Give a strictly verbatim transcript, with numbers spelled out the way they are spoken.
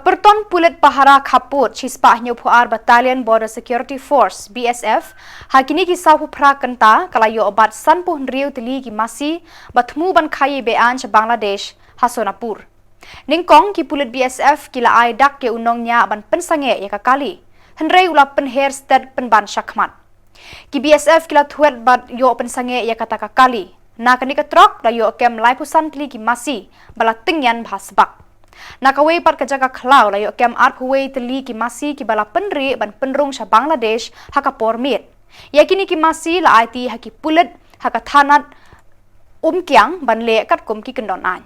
Pyrton Pulit Pahara Khappud, shispah hynñiewphew ar Battalion Border Security Force, B S F, ha kine ki sawphew phra kynta ka la ïoh bat sanphew hynriew tylli ki masi ba thmu ban khaïi be-aiñ sha Bangladesh ha Sonapur. Nyngkong, ki pulit B S F ki la ai dak ïa u nongñiah ban pynsangeh ïa ka kali, hynrei u la pynher stet pynban shakhmat. Ki B S F ki la thwet bad ïoh pynsangeh ïa kata ka kali. Na kane ka trok la ïoh kem laiphew san tylli ki masi ba la tyngian bha sbak. Na kawei pat ka jaka khlaw la ïoh kem arphew wei tylli ki masi kiba la pynrieh ban pynrung sha Bangladesh ha ka por miet. Ïa kine ki masi la aiti ha ki pulit ha ka thanat Umkiang ban leh katkum ki kyndon aiñ.